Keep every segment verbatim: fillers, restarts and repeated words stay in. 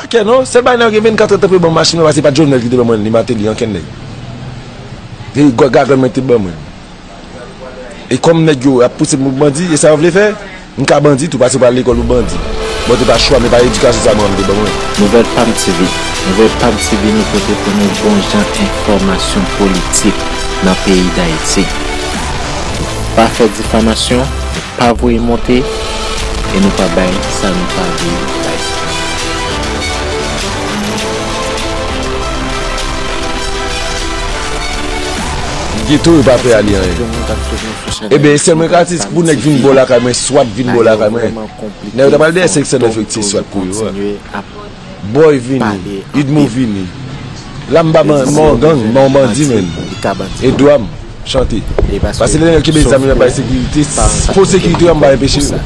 Kè non, sèl bagay nan yo gen vennkat èdtan pou yo ban m machin mwen, paske se pa t Jovenel ki te ban mwen li, Martelly, ankenn nèg. Se gwa- gagann mwen ki te ban mwen. E kòm nèg yo ap pouse m pou bandi, e sa yo vle fè, m ka bandi tou, paske m pral lekòl pou bandi. Bon, te pa chwa, men pa edikasyon sa manman m te ban mwen. Nouvèl Pam T V. Nouvèl Pam T V, nou pote pou nou bon jan enfòmasyon politik nan peyi Dayiti. Pa fè difamasyon, pa voye monte, e nou pa bay sa nou pa vle bay. Geto yo pa fè ale anyen. Ebyen, sèl mwen ka di, pou nèg vin bò lakay mwen, swat vin bò lakay mwen. Nèg yo ta pral dèyè senk san nèf yo ki te swat pou yo a. Boy vini, Idmo vini. La m pa ban- m pa yon gang, m pa yon bandi, men. E dwa m chante. Paske lè nèg yo kenbe zam yo ap bay sekirite, fo sekirite yo, m pa enpeche yo.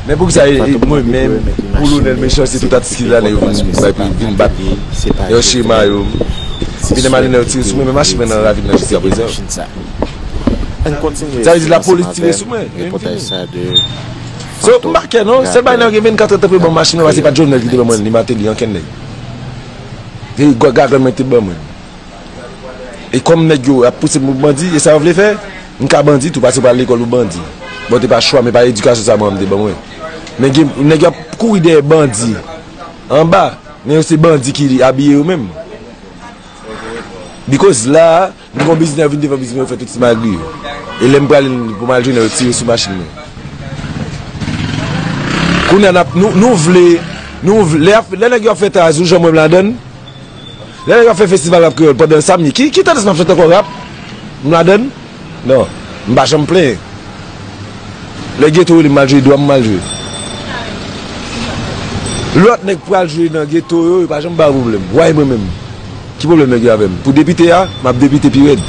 Men poukisa e, e mwen menm, pou lonè l, mechanste, tout atis ki la, nèg yo vin bay, vin bat. Yo chema yo. Vin ale nèg yo tire sou mwen, men machin mwen nan ravin nan jiskaprezan. Sa vle di lapolis tire sou mwen. So, m pa kè non, sèl bagay nan yo gen vennkat èdtan pou yo ban m machin mwen, paske se pa t Jovenel ki te ban mwen li, Martelly, ankenn nèg. Se gwa- gagann mwen ki te ban mwen. E kòm nèg yo ap pouse m pou bandi, e sa yo vle fè, m ka bandi tou, paske m pral lekòl pou bandi. Bon, te pa chwa, men pa edikasyon sa manman m te ban mwen. Men gen nèg yo ap kouri dèyè bandi anba, men yo se bandi ki abiye yo menm. Because la, m gon biznis, nèg yo vin devan biznis mwen, yo fè tout ti magri yo. E lè m prale pou m al jwenn yo, yo tire sou machin mwen. Kounye a n ap, nou, nou vle, nou vle, lè, lè nèg yo ap fè taz, ou janm wè m ladann? Lè nèg yo ap fè festival rap kreyòl pandan samdi, ki, ki tandans m ap fè ankò, rap? M ladann? Non, m pa janm plenyen. Lè geto rele m, m al jwe, dwa m, m al jwe. Lòt nèg pral jwe nan geto yo, yo pa janm ba yo pwoblèm. Why mwen menm? Ki pwoblèm nèg yo avè m? Pou depite a, m ap depite pi rèd.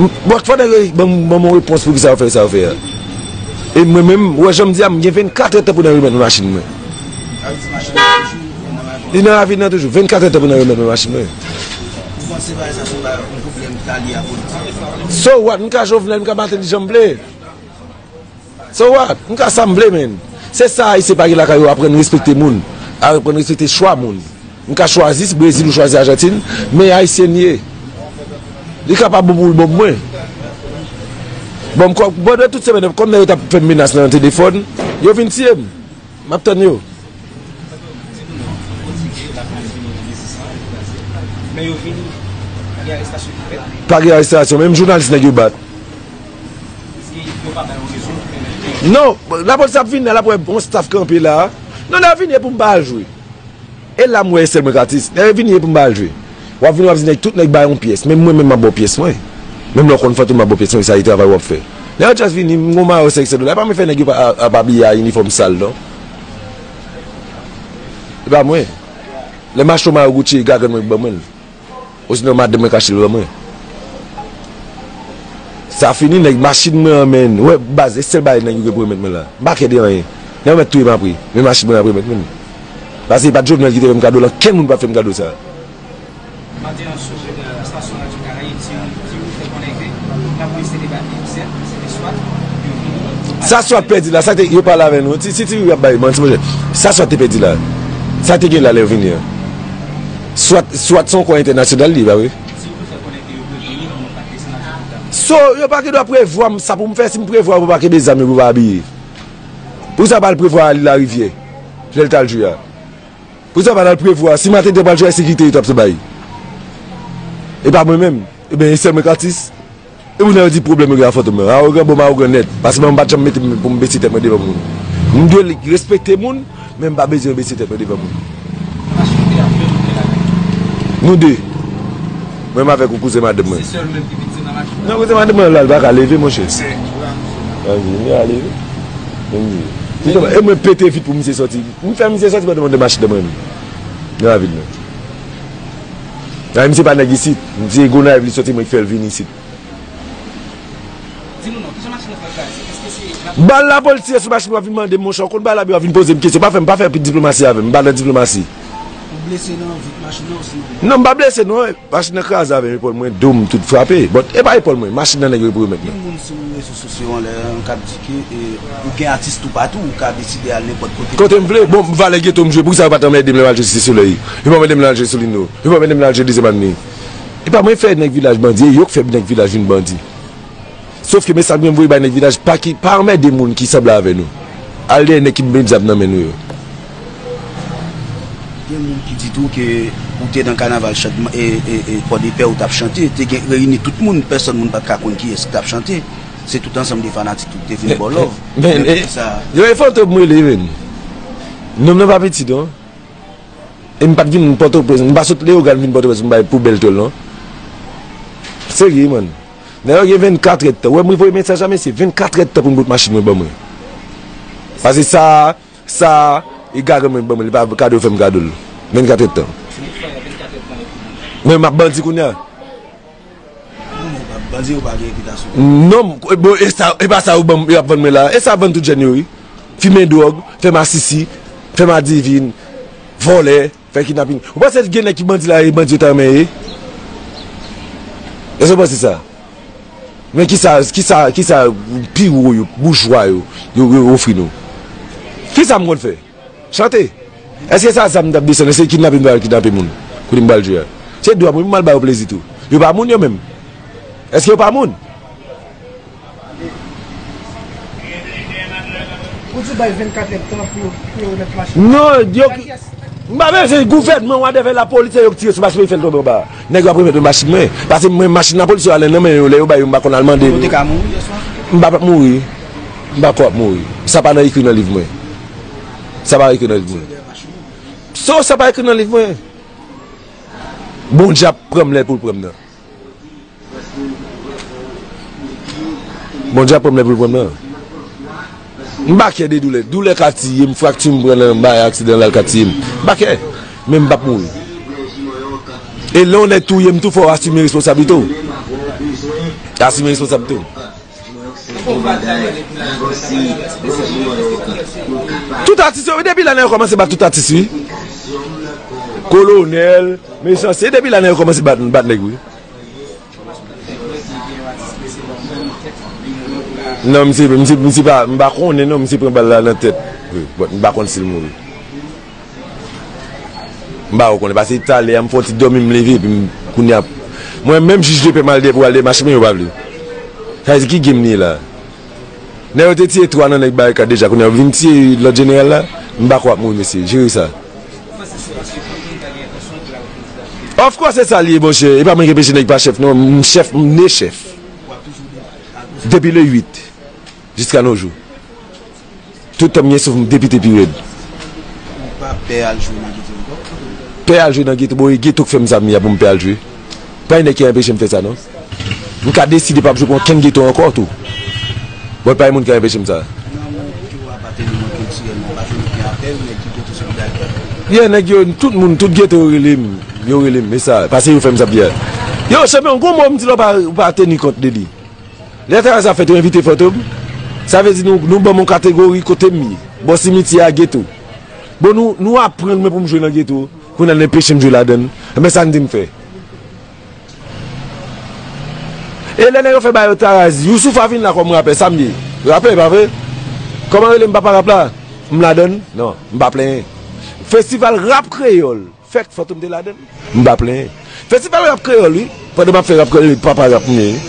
M- Bon, fò nèg yo ban m- ban m yon repons poukisa yo fè sa yo fè a. E mwen menm, ou wè jan m di a, m gen vennkat èdtan pou nan remèt mwen machin mwen. Li nan ravin nan toujou. Vennkat èdtan pou nan remèt mwen machin mwen. Ou panse bagay sa se yon bagay, yon pwoblèm ki ta lye a politik? So what? M ka Jovenel, m ka Martelly jan m vle. So what? M ka sa m vle, men. Se sa Ayisyen pa gen lakay yo, aprann respekte moun, aprann respekte chwa moun. M ka chwazi Brezil ou chwazi Ajantin, men Ayisyen li ye. Li kapab bon pou l bon pou mwen. Bon, m kwè, pandan tout semèn nan, kòm nèg yo t ap fè m menas nan telefòn, yo vin tiye m. M ap tann yo. Men yo vini, pa gen arestasyon ki fèt. Pa gen arestasyon, menm jounalis nèg yo bat. Èske yo pa ba yo rezon pou pèmèt nèg yo? Non, lapolis ap vini la, l ap wè yon staff kanpe la. Non, lè yo vini, e pou m pa al jwe. E la m wè e sèl mwen k atis. Lè yo vini, e pou m pa al jwe. W ap vini, w ap di nèg, tout nèg bay yon pyès. Menm mwen menm, m ap ba w pyès mwen. Menm lè w konn Fantom, m ap ba w pyès mwen, sa e travay w ap fè. Lè yo just vini, m gon mayo senk san dola. E pa mwen fè nèg yo pa- ap abiye a inifòm sal, non. E pa mwen. Lè m achte yon mayo Gucci, e gagann mwen ki ban mwen l. Osinon madanm mwen k achte l ban mwen. Sa fini, nèg, machin mwen an, men. Ou wè, baz, e sèl bagay nèg yo gen pou remèt mwen la. M pa kè de anyen. Nèg yo mèt touye m apre. Men machin mwen ap remèt mwen. Paske e pa t Jovenel ki te fè m kado l, ankenn moun p ap fè m kado sa. Maten an, sou, euh, estasyon Radyo Karayib, ti, ti ou fè konnen ke lapolis te debake, sèt, se te swat, yo vini. Sa swat pèdi la, sa te, yo pale avè nou. Ti, ti, ti, y ap bay manti, monchè. Sa swat te pèdi la. Sa te gen la lè yo vini an. Swat, swat se yon kò entènasyonal li ye, pa vre? So, yo pa gen dwa prevwa m sa pou m fè, si m prevwa yo pou pa kenbe zam yo pou pa abiye. Poukisa pa al prevwa Larivyè, lè l t al jwe a? Poukisa pa al prevwa, si Maten te pral jwe a, sekirite yo t ap bay. E pa mwen menm. Ebyen, e sèl mwen k atis. E moun nan yo di pwoblèm yo gen a Fantom nan. Awogan, bon, m awogan nèt. Paske mwen m pa t janm mete m pou m bese tèt mwen devan moun. M dwe respekte moun, men m pa bezwen bese tèt mwen devan moun. Nou de. Mwen m avèk yon kouzen madanm mwen. Non, kouzen madanm mwen la, l pa ka leve, monchè. Anvi, m a leve. E mwen pete vit pou misye sòti. M fè misye sòti pandan m ande machin nan mwen menm. Nan ravin nan. Nan misye pa nèg isit. Misye Gonayiv li sòti, mwen ki fè l vin isit. Di nou non, kijan machin nan fè kraze? Èske se lapolis? Bal lapolis tire sou machin, w ap vin mande m, monchè, w konn bal la, w ap vin poze m kesyon. Pa fè m, pa fè diplomasi avè m. M pa nan diplomasi. Ou blese nan vit machin nan osinon? Non, m pa blese non. Machin nan kraze avè m, epòl mwen, do m tout frape. But e pa epòl mwen, machin nan nèg yo pou remèt mwen. Ki moun sou Rezo sosyo anlè an k ap di ke, e, ou gen atis toupatou, ou ka deside al nenpòt kote. Kote m vle. Bon, valè geto m jwe, poukisa yo pa t anmède m lè m al jwe Site Solèy? Yo pa anmède m lè m al jwe Solino. Yo pa anmède m lè m al jwe Dezyèm Avni. E pa mwen fè nèg vilaj bandi, e yo k fè nèg vilaj vin bandi. Sof ke mesaj mwen voye bay nèg vilaj, pa ki, pa anmède moun ki sanble avè nou. Al dèyè nèg ki met zam nan men nou yo. Gen moun ki di tou ke ou te nan kanaval chan-, e, e, e, Pòdepè, ou t ap chante, te gen reyini tout moun, pèsòn moun pa t ka konn kiyès ki t ap chante. Se tout ansanm de fanatik ki te vin ba w love. Men, men, men, e, sa, yo e Fantom m rele, men. Nonm nan pa piti, non. E m pa t vin Pòtoprens, m pa sot Leyogàn vin Pòtoprens pou m bay pou bèl tòl, non. Serye, man. Nèg yo gen vennkatrè tan. Ou wè, mwen voye mesaj a mesye, vennkatrè tan pou m bout machin mwen ban mwen. Pase sa, sa, e gagan mwen ban mwen, li pa kado fè m kado l. Vennkatrè tan. Men m ap bandi kounye a. Bandi yo pa gen repitasyon. Non, bon, e sa, e pa sa yo ban m, yo ap vann mwen la. E sa vann tout jèn yo, wi. Fimen dwòg, fè masisi, fè madivin, vòlè, fè kidnapin. Ou panse gen nèg ki bandi la, e bandi yo ta renmen ye? Èske w panse sa? Men kisa, kisa, kisa pi wo yo, boujwa yo, yo, yo ofri nou? Kisa m konn fè? Chante. Èske sa zam m t ap desann? Èske kidnape m pral kidnape moun? Kote m pral jwe a? Se dwa mwen pou m al ba yo plezi tou. Yo pa moun yo menm. Èske yo pa moun? Ou di bay vennkat èdtan pou, pou yo remèt machin. Non, yo, m pa bezwen gouvènman, whatever, lapolis, se yo k tire sou machin mwen, fè l tonbe anba. Nèg yo ap remèt mwen machin mwen. Pase mwen, machin lapolis yo ale nan men yo, lè yo bay yo, m pa konn al mande. Ou te ka mouri yèswa? M pa p ap mouri. M pa kwè w ap mouri. Sa pa nan ekri nan liv mwen. Sa pa ekri nan liv mwen. So, sa pa ekri nan liv mwen. Bondye ap pran m lè pou l pran m nan. Bondye ap pran m lè pou l pran m nan. M pa kè de doulè. Doulè ka tiye m, frakti m pran nan bay aksidan la, l ka tiye m. M pa kè. Men m p ap mouri. E lè yon nèg touye m tou, fò w asime responsablite w. Asime responsablite w. Tout atis yo, depi la nèg yo kòmanse bat tout atis, wi. Kolonèl, mechanste, depi la nèg yo kòmanse bat, bat nèg, wi. Non, misye, misye, misye pa, m pa konnen non, misye pran bal la nan tèt. Wi, but m pa konn si l mouri. M pa ko konnen, paske talè a m fè yon ti dòmi, m leve, epi m, kounye a, mwen menm jij de pè m al dèyè pou al dèyè machin mwen, yo pa vle. Sa vle di ki game li ye la? Nèg yo te tiye twa nan nèg Barikad deja, kounye a yo vin tiye lòt jeneral la, m pa kwè w ap mouri mesye, jere sa. Of course se sa l ye monchè, e pa mwen ki enpeche nèg pa chèf non, m chèf, m ne chèf. Depi le uit, jiska nos jours. Tout tan m gen souf m depite pi rèd. Ou pa pè al jwe nan geto ankò? Pè al jwe nan geto, bon, e geto k fè m sa m ye a pou m pè al jwe. Pa gen nèg ki anpeche m fè sa non. M ka deside pa ap jwe pou okenn geto ankò tou. Bon, pa gen moun ki anpeche m sa. Nan moman ke w apateni kiltirèlman, pa jwenn okenn apèl, nèg ki pote solidarite? Yeah, nèg yo, tout moun, tout geto yo rele m, yo rele m, e sa, pase yo fè m sa byen. Yo, chanpyon, gon mo m di la w pa, w pa teni kont de li. Lè travay sa fèt, yo envite Fantom. Sa vle di nou, nou ban m yon kategori kote m ye. Bò simityè a, geto. Bon, nou, nou aprann mwen pou m jwe nan geto. Kounye a, n enpeche m jwe ladann. Enben, sa n di m fè? E lè nèg yo fè bagay yo taraz, Youssoupha vin la kòm rapè, sa m ye? Rapè, pa vre? Kòman rele m papa rap la? M ladann? Non, m pa plenyen. Festival rap kreyòl. Fèk Fantom te ladann. M pa plenyen. Festival rap kreyòl, wi. Pandan m ap fè rap kreyòl, papa rap m ye, wi.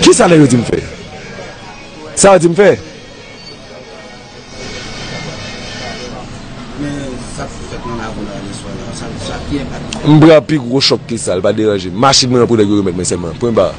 Kisa nèg yo di m fè? Sa yo di m fè? Men sa k fèt nan lakou la yèswa la, sa, sa ki enpak li? M pran pi gwo chòk ke sa, li pa deranje m. Machin mwen an pou nèg yo remèt mwen sèlman. Pwen ba.